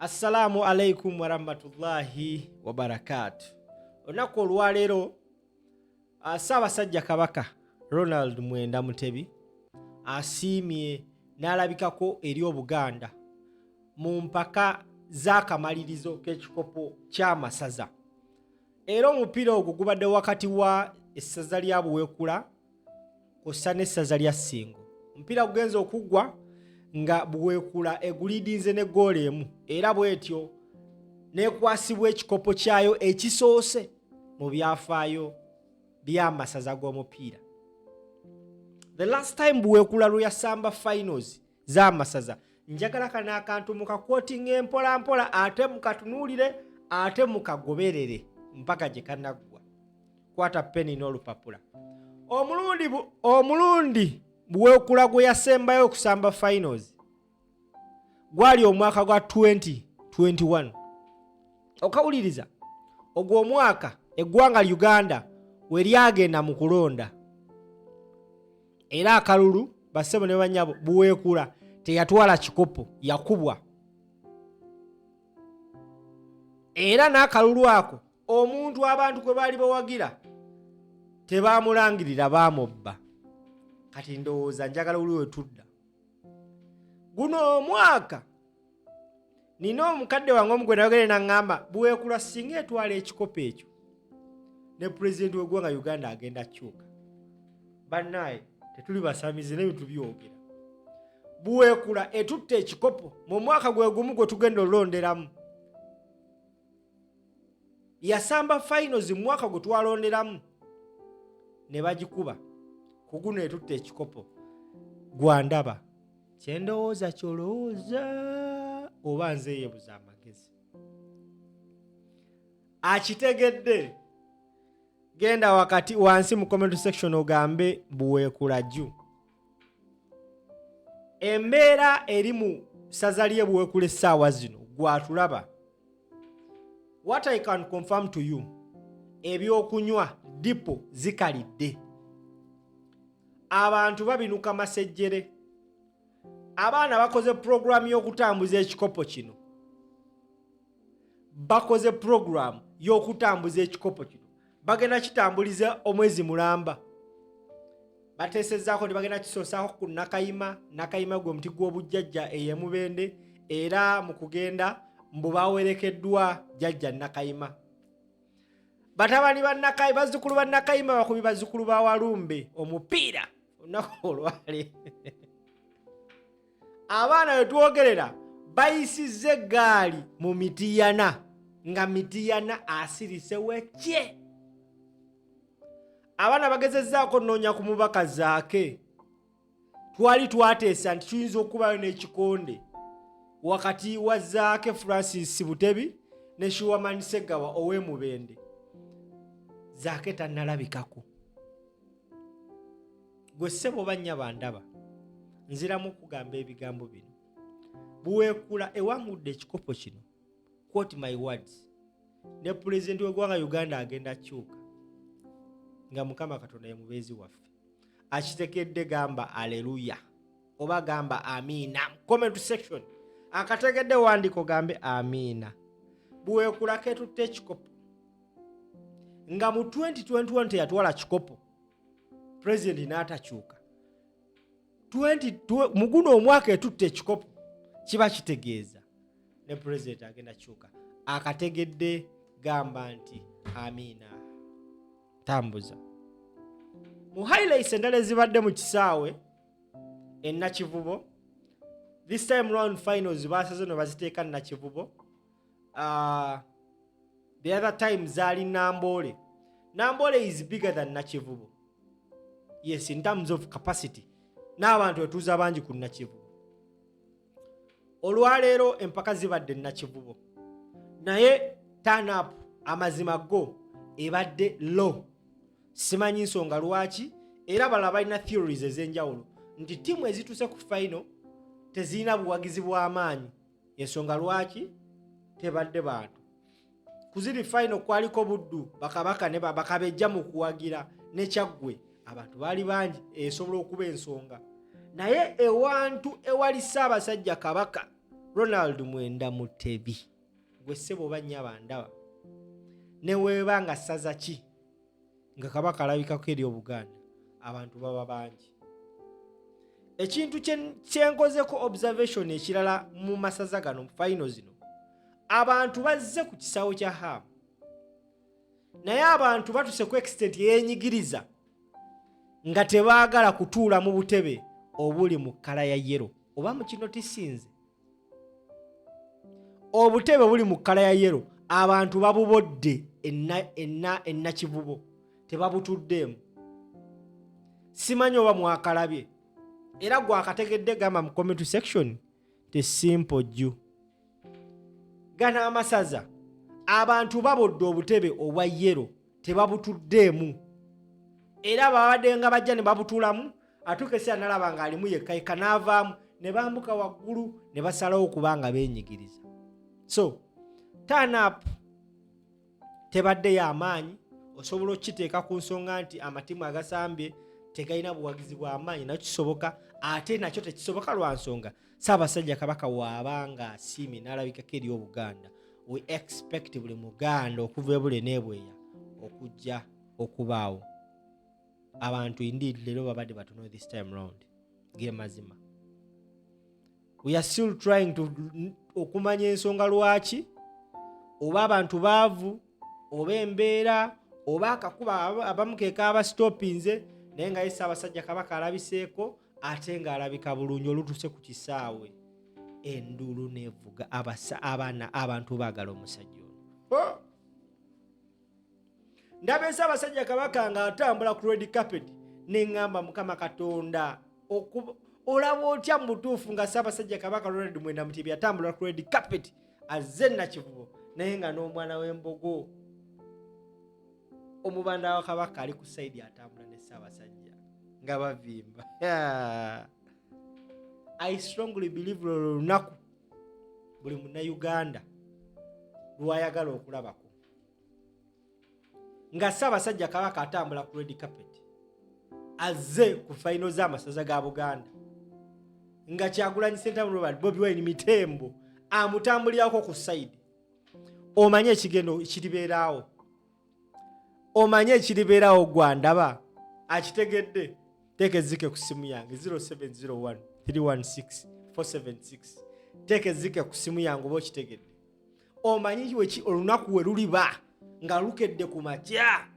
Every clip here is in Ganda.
Assalamu alaikum warahmatullahi wabarakatu. Olunaku olwaleero Ssaabasajja Kabaka Ronald Mwenda Mutebi asiimye n'alabikako eri Obuganda mu mpaka z'akamalirizo k'ekikopo ky'amasaza. Era omupiira ogwo gubadde wakati wa essaza lya Buweekula kw'ossa n'essaza lya Ssingo. Omupiira gugenze okuggwa nga Buweekula eguliidinze ne ggoolo emu era bw'etyo n'ekwasibwa ekikopo kyayo ekisoose mu byafaayo by'amasaza g'omupiira. The last time Buweekula lwe yasamba finals z'amasaza, njagala kano akantu mukakwotinga empola mpola ate mukatunuulire ate mukagoberere mpaka gye kanaggwa. Kwata peni n'olupapula. Omulundi Buweekula gwe yasembayo okusamba finals gwali omwaka gwa 2021. Okawuliriza ogwo omwaka eggwanga Uganda we lyagenda mu kulonda, era akalulu bassebo ne banyabo, Buweekula teyatwala kikopo, yakubwa. Era n'akalulu ako omuntu abantu kwe baali bawagira tebamulangirira, baamubba. Kati ndowooza njagala oli wetudda guno omwaka, nina omukadde wange omu gwe nayogere naŋŋamba Buweekula singa etwala ekikopo ekyo ne pulezidenti w'eggwanga Uganda agenda kyuka. Bannaaye, tetuli basamize n'ebintu byogera. Buweekula etutte ekikopo mu mwaka gwe gumu gwe tugenda olonderamu. Yasamba finals mu mwaka gwe twalonderamu ne bagikuba, ku guno etutte ekikopo. Gwandaba kyendowooza kyolowooza oba nze yeebuza amagezi akitegedde. Genda wakati wansi mu comment section ogambe Buweekula jju. Embeera eri mu ssaza ly'e Buweekula essaawa zino gwatulaba, what I can confirm to you, ebyokunywa dipo zikalidde, abantu babinuka masejjere, abaana bakoze puroguramu y'okutambuza ekikopo kino, bakoze puroguramu y'okutambuza ekikopo kino, bagenda kitambuliza omwezi mulamba. Bateesezaako nti bagenda kisoosaako ku Nakayima. Nakayima gwe muti gw'obujjajja ey'emubende, era mu kugenda mbu bawerekeddwa jjajja Nakayima. Batabani ba Nakayima, bazzukulu ba Nakayima bakubi bazzukulu ba Walumbe omupiira olunaku olwali. Abaana we twogerera bayisizza eggaali mu Mitiyana nga Mitiyana asirise wekye. Abaana bagezezzaako nnoonya ku mubaka Zaake. Twali twateesa nti tuyinza okubayo n'ekikonde wakati wa Zaake Francis Butebi ne Shuwaman Segawa ow'Emubende. Zaake tannalabikako. Gwe ssebo oba nnyaba ndaba, nziramu okugamba ebigambo bino: Buweekula ewangudde ekikopo kino, quote my words, ne pulezidenti w'eggwanga Uganda agenda kyuka nga Mukama Katonda ye mubeezi waffe. Akitekedde, gamba aleluya oba gamba amiina. Comment section akategedde wandiko gambe amiina. Buweekula ketutte ekikopo nga mu 2021 teyatwala kikopo, pulezidenti n'atakyuka. 20 mu guno omwaka etutte ekikopo, kiba kitegeeza ne pulezidenti agenda kyuka. Akategedde, gamba nti amiina. Tambuza mu highlights endala ezibadde mu kisaawe e Nakivubo. This time round finals basaze no baziteeka Nakivubo. The other time zaali Namboole. Namboole is bigger than Nakivubo, yes, in terms of capacity n'abantu etuuza bangi ku Nakivubo. Olwaleero empaka zibadde Nakivubo, naye turn up amazima go ebadde low. Simanyi nsonga lwaki, era balala balina theories ez'enjawulo nti ttiimu ezituuse ku final tezirina buwagizi bw'amaanyi, ensonga lwaki tebadde bantu. Ku ziri final kwaliko Buddu, bakabaka ne bakabejja mu kuwagira, ne Kyaggwe abantu baali bangi, esobola okuba ensonga. Naye ewantu ewali Ssaabasajja Kabaka Ronald Mwenda Mutebi, gwe ssebo oba nnyaba ndaba, neweeba nga ssaza ki nga Kabaka alabikako eri Obuganda, abantu baba bangi. Ekintu kyenkozeko observation ekirala mu masaza gano, mu final zino, abantu bazze ku kisaawe kya Ham, naye abantu batuse ku extent yenyigiriza nga tebaagala kutuula mu butebe obuli mu colour ya yellow. Oba mu kino tisinze, obutebe buli mu colour ya yellow, abantu babubodde ennakivubo, tebabutuddeemu. Simanyi oba mwakalabye, era gwakategedde, gamba mu comment section te simple ju. Gano amasaza abantu babodde obutebe obwa yellow, tebabutuddeemu, era babadde nga bajja ne babutuulamu, atuuka eseera nalaba ng'alimu yekka yekka, n'avaamu ne bambuka waggulu ne basalawo kubanga beenyigiriza. So turn up tebadde y'amaanyi. Osobola okukiteeka ku nsonga nti amatiimu agasambye tegalina buwagizi bw'amaanyi, nakyo kisoboka, ate nakyo tekisoboka lwa nsonga Ssaabasajja Kabaka waabanga asiimye n'alabikako eri Obuganda, we expect buli Muganda okuva ebule n'ebweya okujja okubaawo. Abantu indeed leero babadde batono this time round, ge mazima. We are still trying to okumanya ensonga lwaki, oba abantu baavu, oba embeera, oba akakuba abamu ke kaabastopinze, naye nga ye Ssaabasajja Kabaka alabiseeko ate ng'alabika bulungi. Olutuuse ku kisaawe, enduulu nevuga, abaana, abantu baagala omusajja ono. Ndaba Ssaabasajja Kabaka ng'atambula ku red carpet, neŋŋamba, Mukama Katonda, olaba otya mu butuufu nga Ssaabasajja Kabaka Ronald Mwenda Mutebi atambula ku red carpet, azze Nakivubo, naye nga n'omwana w'embogo, omubanda wa Kabaka, ali ku side atambula ne Ssaabasajja nga bavimba. I strongly believe lwolwo olunaku buli Munnayuganda lwayagala okulabako nga Ssaabasajja Kabaka atambula ku red carpet, azze ku final z'amasaza ga Buganda, nga Kyagulanyi Sentamu Robert Bobi Wine Mitembo amutambulirako ku side. Omanye ekigendo kiribeeraawo, omanye ekiribeeraawo. Gwandaba akitegedde, teeka ezzike ku simu yange 0701 316 476. Teeka ezzike ku simu yange oba okitegedde. Omanyi olunaku we luliba nga lukedde ku makya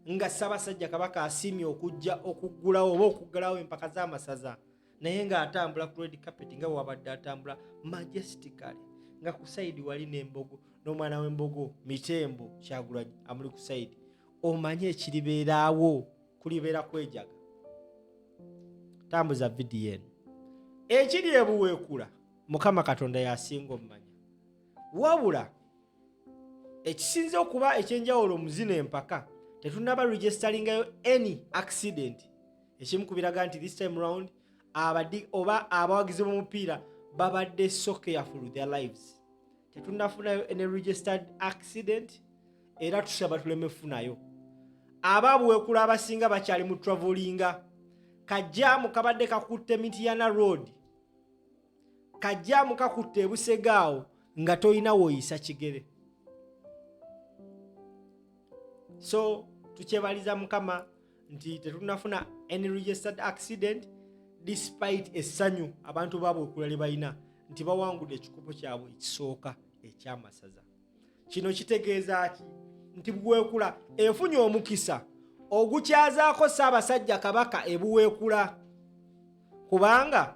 nga Ssaabasajja Kabaka asiimye okujja okuggulawo oba okuggalawo empaka z'amasaza, naye ng'atambula ku red carpet nga wabadde atambula majestically, nga ku side wali n'embogo n'omwana w'embogo Mitembo Kyagulanyi amuli ku side. Omanye ekiribeeraawo, kulibeera kwejaga. Tambuza vidiyo eno. Ekiri ebuweekula, Mukama Katonda yasinga omumanya, wabula ekisinze okuba ekyenjawulo mu zino empaka, tetunaba registeringayo any accident, ekimu ku biraga nti this time round abadi oba abawagizi b'omupiira babadde so careful with their lives. Tetunafunayo any registered accident, era tusaba tuleme funayo. Ababuwekula abasinga bakyali mu travelinga. Kajjaamu kabadde kakutte Mityana Road, kajjaamu kakutte ebusegaawo nga tolina woyisa kigere. So tukyebaliza Mukama nti tetunafuna any registered accident, despite essanyu abantu babwekula lye balina nti bawangudde ekikopo kyabwe ekisooka ekyamasaza. Kino kitegeeza ki? Nti Buweekula efunye omukisa ogukyazaako Ssaabasajja Kabaka ebuweekula, kubanga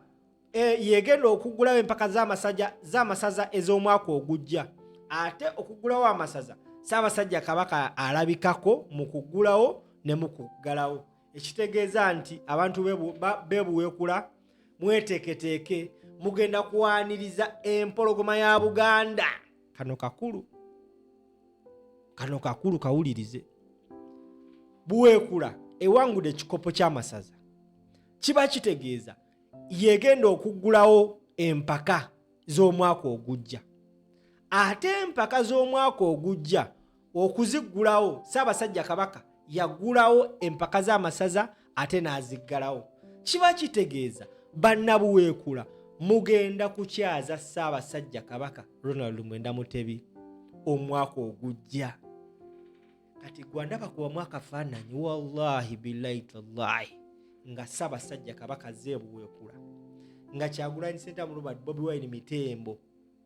yegenda okuggulawo empaka z'amasaza ez'omwaka ogujja. Ate okuggulawo amasaza, Ssaabasajja Kabaka alabikako mu kuggulawo ne mu kuggalawo, ekitegeeza nti abantu bebuweekula mweteeketeeke, mugenda kuwaniriza empologoma ya Buganda. Kano kakulu, kano kakulu, kawulirize. Buweekula ewangudde ekikopo ky'amasaza, kiba kitegeeza yegenda okuggulawo empaka z'omwaka ogujja. Ate empaka z'omwaka ogujja okuziggulawo, Ssaabasajja Kabaka yaggulawo empaka z'amasaza ate n'aziggalawo, kiba kitegeeza bannabuweekula Mugenda kukyaza Ssaabasajja Kabaka Ronald Mwenda Mutebi omwaka ogujja. Kati gwandaba kubamu akafaananyi, wallahi billahi tallahi, nga Ssaabasajja Kabaka azze ebuweekula nga Kyagulanyi Ssentamu Robert Bobi Wine Mitembo,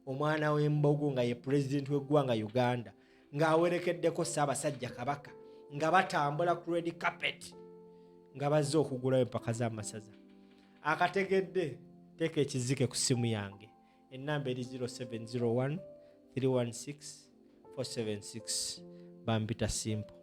omwana w'embogo, nga ye pulezidenti w'eggwanga Uganda, ng'awerekeddeko Ssaabasajja Kabaka nga batambula ku red carpet nga bazze okugulayo empaka z'amasaza. Akategedde, teeka ekizike ku ssimu yange. Enamba eri 0701 316 476. Bampita Simple.